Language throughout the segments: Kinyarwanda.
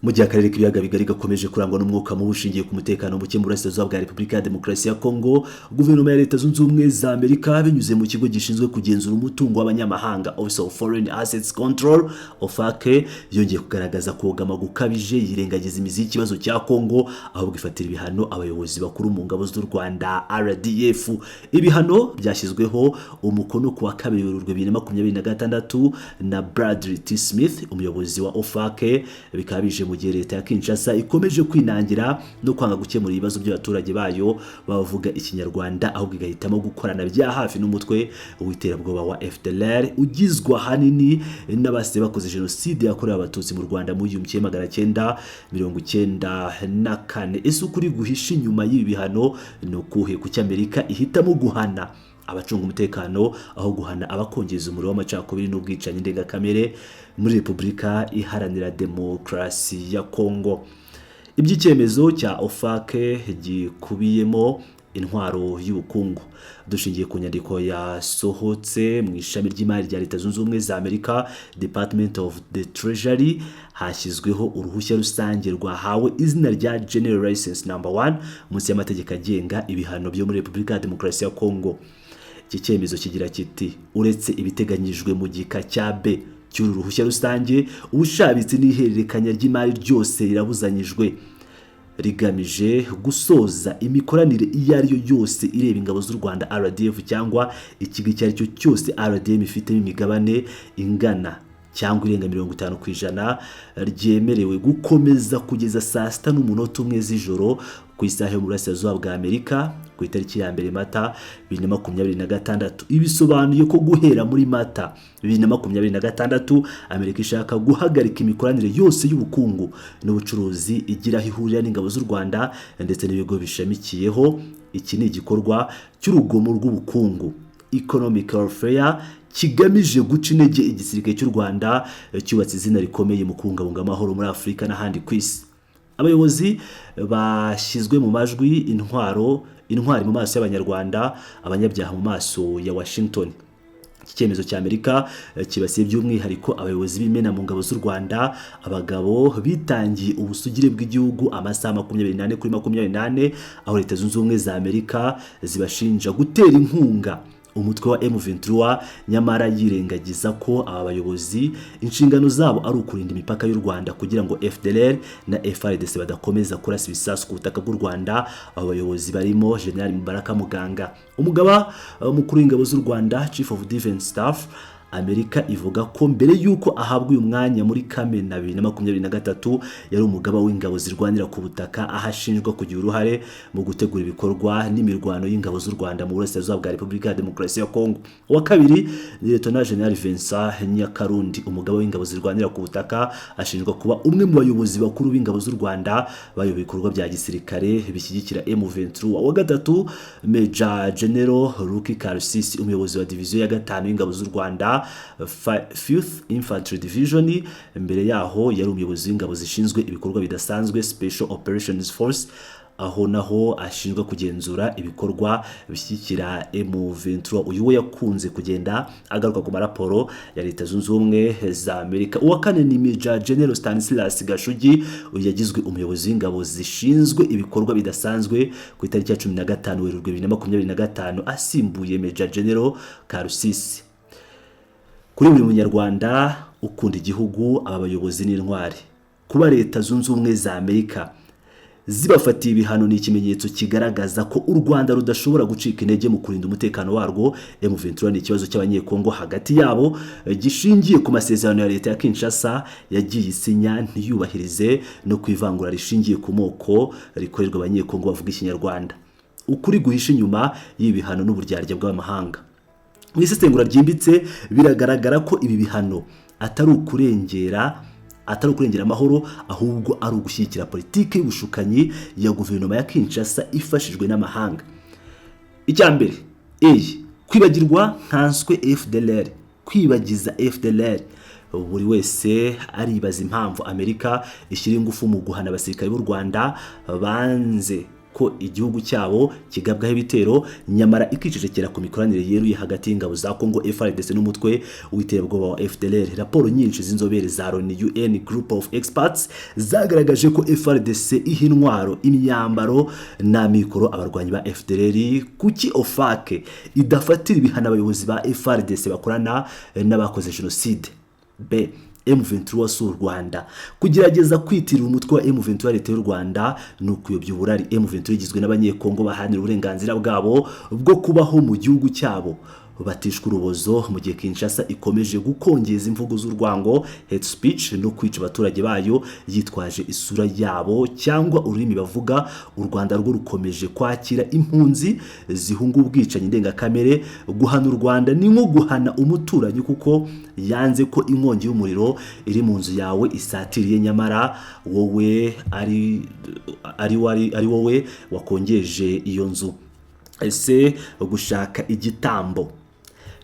Mu gihe akarere k'ibiyaga bigari gakomeje kurangwa n'umwuka mubi ushingiye ku mutekano muke mu burasirazuba bwa Repubulika ya Demokarasi ya Kongo, guverinoma ya Leta Zunze Ubumwe za Amerika, binyuze mu kigo gishinzwe kugenzura umutungo w'abanyamahanga, Office of Foreign Assets Control, OFAC, yongeye kugaragaza kogama gukabije, yirengagiza imizi y'ikibazo cya Kongo, ahubwo ifatira ibihano abayobozi bakuru mu ngabo z'u Rwanda, RDF. Ibihano byashyizweho umukono ku wa 2 Werurwe 2026 na Bradley T Smith, umuyobozi wa OFAC, bikaba bije mu gihe leta ya Kinshasa ikomeje kwinangira no kwanga gukemura ibibazo by'abaturage bayo bavuga Ikinyarwanda, ahubwo igahitamo gukorana bya hafi n'umutwe w'iterabwoba wa FDLR, ugizwe ahanini n'abasize bakoze jenoside yakorewe Abatutsi mu Rwanda mu 1994. Ese ukuri guhisha inyuma y'ibi bihano ni ukuhe? Kuki Amerika ihitamo guhana abacunga umutekano aho guhana abakongeza umuriro w'amacakubiri n'ubwicanyi ndengakamere muri Repubulika Iharanira Demokarasi ya Kongo? Iby'icyemezo cya OFAC gikubiyemo intwaro y'ubukungu. Dushingiye ku nyandiko yasohotse mu ishami ry'imari rya Leta Zunze Ubumwe za Amerika, Department of the Treasury, hashyizweho uruhushya rusange rwahawe izina rya General License Number 1 munsi y'amategeko agenga ibihano byo muri Repubulika ya Demokarasi ya Kongo. Iki cyemezo kigira kiti: "Uretse ibiteganyijwe mu gika cya B cy'uru ruhushya rusange, ubushabitsi n'ihererekanya ry'imari ryose rirabuzanyijwe rigamije gusoza imikoranire iyo ari yo yose ireba ingabo z'u Rwanda, RDF, cyangwa ikigo icyo ari cyo cyose RDF ifitemo imigabane ingana cyangwa irenga 50%, ryemerewe gukomeza kugeza saa 6:01 z'ijoro ku isaha yo mu burasirazuba bwa Amerika ku itariki ya 1 Mata 2026." Ibi bisobanuye ko guhera muri Mata 2026, Amerika ishaka guhagarika imikoranire yose y'ubukungu n'ubucuruzi igira aho ihurira n'ingabo z'u Rwanda ndetse n'ibigo bishamikiyeho. Iki ni igikorwa cy'urugomo rw'ubukungu, economic warfare, kigamije guca intege igisirikare cy'u Rwanda cyubatse izina rikomeye mu kubungabunga amahoro muri Afurika n'ahandi ku isi. Abayobozi bashyizwe mu majwi, intwaro, intwari mu maso y'Abanyarwanda, abanyabyaha mu maso ya Washington. Iki cyemezo cya Amerika kibasiye by'umwihariko abayobozi b'imena mu ngabo z'u Rwanda, abagabo bitangiye ubusugire bw'igihugu amasaha 24 kuri 24, aho Leta Zunze Ubumwe za Amerika zibashinja gutera inkunga umutwe wa M23, nyamara yirengagiza ko aba bayobozi inshingano zabo ari ukurinda imipaka y'u Rwanda kugira ngo FDLR na FARDC badakomeza kurasa ibisasu ku butaka bw'u Rwanda. Abo bayobozi barimo General Mubaraka Muganga, umugaba mukuru w'ingabo z'u Rwanda, Chief of Defense Staff. Amerika ivuga ko mbere y'uko ahabwa uyu mwanya muri Kamena 2023, yari umugaba w'ingabo zirwanira ku butaka, aho ashinjwa kugira uruhare mu gutegura ibikorwa n'imirwano y'ingabo z'u Rwanda mu burasirazuba bwa Repubulika ya Demokarasi ya Kongo. Uwa kabiri ni Lieutenant General Vincent Nyakarundi, umugaba w'ingabo zirwanira ku butaka, ashinjwa kuba umwe mu bayobozi bakuru b'ingabo z'u Rwanda bayoboye ibikorwa bya gisirikare bishyigikira M23. Uwa gatatu, Major General Ruki Karusisi, umuyobozi wa diviziyo ya gatanu y'ingabo z'u Rwanda, Fifth Infantry Division. Mbere yaho yari umuyobozi w'ingabo zishinzwe ibikorwa bidasanzwe, Special Operations Force, aho naho ashinzwe kugenzura ibikorwa bishyigikira M23. Uyu we yakunze kugenda agaruka ku maraporo ya Leta Zunze Ubumwe za Amerika. Uwa kane ni Major General Stanislas Gashugi. Uyu yagizwe umuyobozi w'ingabo zishinzwe ibikorwa bidasanzwe ku itariki ya 15 Werurwe 2025, asimbuye Major General Karusisi. Kuri buri munyarwanda ukunda igihugu, aba bayobozi ni intwari. Kuba Leta Zunze Ubumwe za Amerika zibafatiye ibihano ni ikimenyetso kigaragaza ko u Rwanda rudashobora gucika intege mu kurinda umutekano warwo. M23 ni ikibazo cy'Abanyekongo hagati yabo gishingiye ku masezerano ya leta ya Kinshasa yagiye isinya ntiyubahirize, no ku ivangura rishingiye ku moko rikorerwa Abanyekongo bavuga Ikinyarwanda. Ukuri guhisha inyuma y'ibi bihano n'uburyarya bw'amahanga. Mu isesengura ryimbitse, biragaragara ko ibi bihano atari ukurengera amahoro, ahubwo ari ugushyigikira politiki y'ubushukanyi ya guverinoma ya Kinshasa ifashijwe n'amahanga. Icya mbere, eyi kwibagirwa nkanswe FDLR, kwibagiza FDLR. Buri wese aribaza impamvu Amerika ishyira ingufu mu guhana abasirikare b'u Rwanda banze ko igihugu cyabo kigabwaho ibitero, nyamara ikicecekera ku mikoranire yeruye hagati y'ingabo za Congo FARDC n'umutwe w'iterabwoba wa FDLR. Raporo nyinshi z'inzobere za Loni, UN Group of Experts, zagaragaje ko FARDC iha intwaro, imyambaro n'amikoro abarwanyi ba FDLR. Kuki OFAC idafatira ibihano abayobozi ba FARDC bakorana n'abakoze jenoside? B, M23 si u Rwanda. Kugerageza kwitirira umutwe wa M23 leta y'u Rwanda ni ukuyobya uburari. M23 igizwe n'Abanyekongo baharanira uburenganzira bwabo bwo kubaho mu gihugu cyabo batishwe urubozo, mu gihe Kinshasa ikomeje gukongeza imvugo z'urwango, hate speech, no kwica abaturage bayo yitwaje isura yabo cyangwa ururimi bavuga. U Rwanda rwo rukomeje kwakira impunzi zihunga ubwicanyi ndengakamere. Guhana u Rwanda ni nko guhana umuturanyi kuko yanze ko inkongi y'umuriro iri mu nzu yawe isatiriye, nyamara wowe ari wowe wakongeje iyo nzu. Ese gushaka igitambo?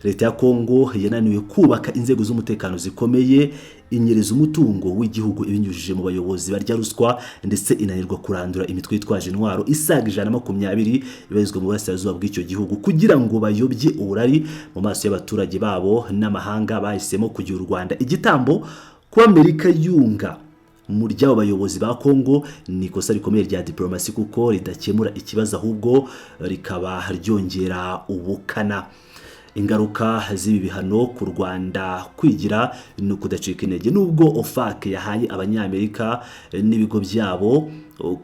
Leta ya Kongo yananiwe kubaka inzego z'umutekano zikomeye, inyereza umutungo w'igihugu ibinyujije mu bayobozi barya ruswa, ndetse inanirwa kurandura imitwe yitwaje intwaro isaga 120 ibarizwa mu burasirazuba bw'icyo gihugu. Kugira ngo bayobye uburari mu maso y'abaturage babo n'amahanga, bahisemo kugira u Rwanda igitambo. Kuba Amerika yunga mu ry'abo bayobozi ba Kongo ni ikosa rikomeye rya diplomasi, kuko ridakemura ikibazo, ahubwo rikaba ryongera ubukana. Ingaruka z'ibi bihano ku Rwanda: kwigira ni ukudacika intege. Nubwo OFAC yahaye Abanyamerika n'ibigo byabo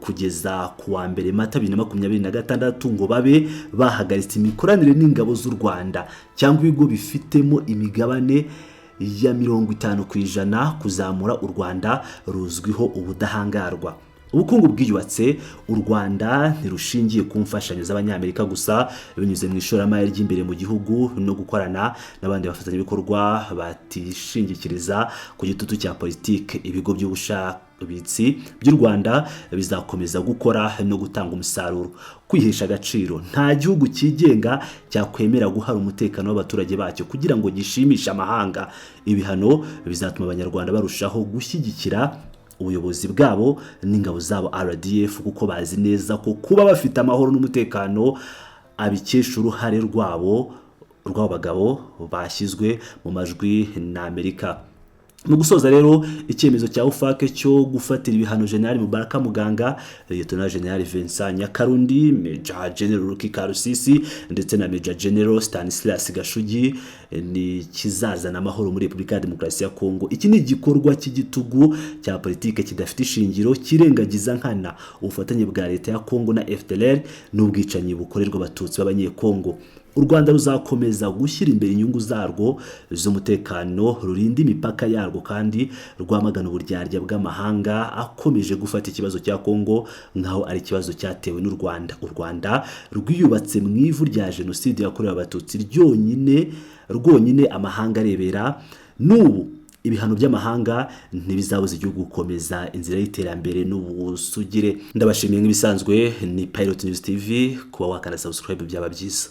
kugeza ku wa 1 Mata 2026 ngo babe bahagaritse imikoranire n'ingabo z'u Rwanda cyangwa ibigo bifitemo imigabane ya 50% kuzamura, u Rwanda ruzwiho ubudahangarwa, ubukungu bwiyubatse. U Rwanda ntirushingiye ku mfashanyo z'Abanyamerika gusa. Binyuze mu ishoramari ry'imbere mu gihugu no gukorana n'abandi bafatanyabikorwa batishingikiriza ku gitutu cya politiki, ibigo by'ubushabitsi by'u Rwanda bizakomeza gukora no gutanga umusaruro. Kwihesha agaciro: nta gihugu cyigenga cyakwemera guhara umutekano w'abaturage bacyo kugira ngo gishimishe amahanga. Ibihano bizatuma Abanyarwanda barushaho gushyigikira ubuyobozi bwabo n'ingabo zabo RDF, kuko bazi neza ko kuba bafite amahoro n'umutekano abikesha uruhare rwabo, rw'abo bagabo bashyizwe mu majwi na Amerika. Mu gusoza rero, icyemezo cya OFAC cyo gufatira ibihano General Mubaraka Muganga, Lieutenant General Vincent Nyakarundi, Major General Ruki Karusisi ndetse na Major General Stanislas Gashugi ni kizazana amahoro muri Repubulika ya Demokarasi ya Kongo. Iki ni igikorwa cy'igitugu cya politike kidafite ishingiro, kirengagiza nkana ubufatanye bwa leta ya Kongo na FDLR n'ubwicanyi bukorerwa Abatutsi b'Abanyekongo. U Rwanda ruzakomeza gushyira imbere inyungu zarwo z'umutekano, rurinda imipaka yarwo kandi rwamagana uburyarya bw'amahanga akomeje gufata ikibazo cya Kongo nk'aho ari ikibazo cyatewe n'u Rwanda. U Rwanda rwiyubatse mu ivu rya jenoside yakorewe Abatutsi ryonyine rwonyine amahanga arebera. N'ubu ibihano by'amahanga ntibizabuza igihugu gukomeza inzira y'iterambere n'ubusugire. Ndabashimiye nk'ibisanzwe, ni Pilot News TV. Kuba wakanda subscribe byaba byiza.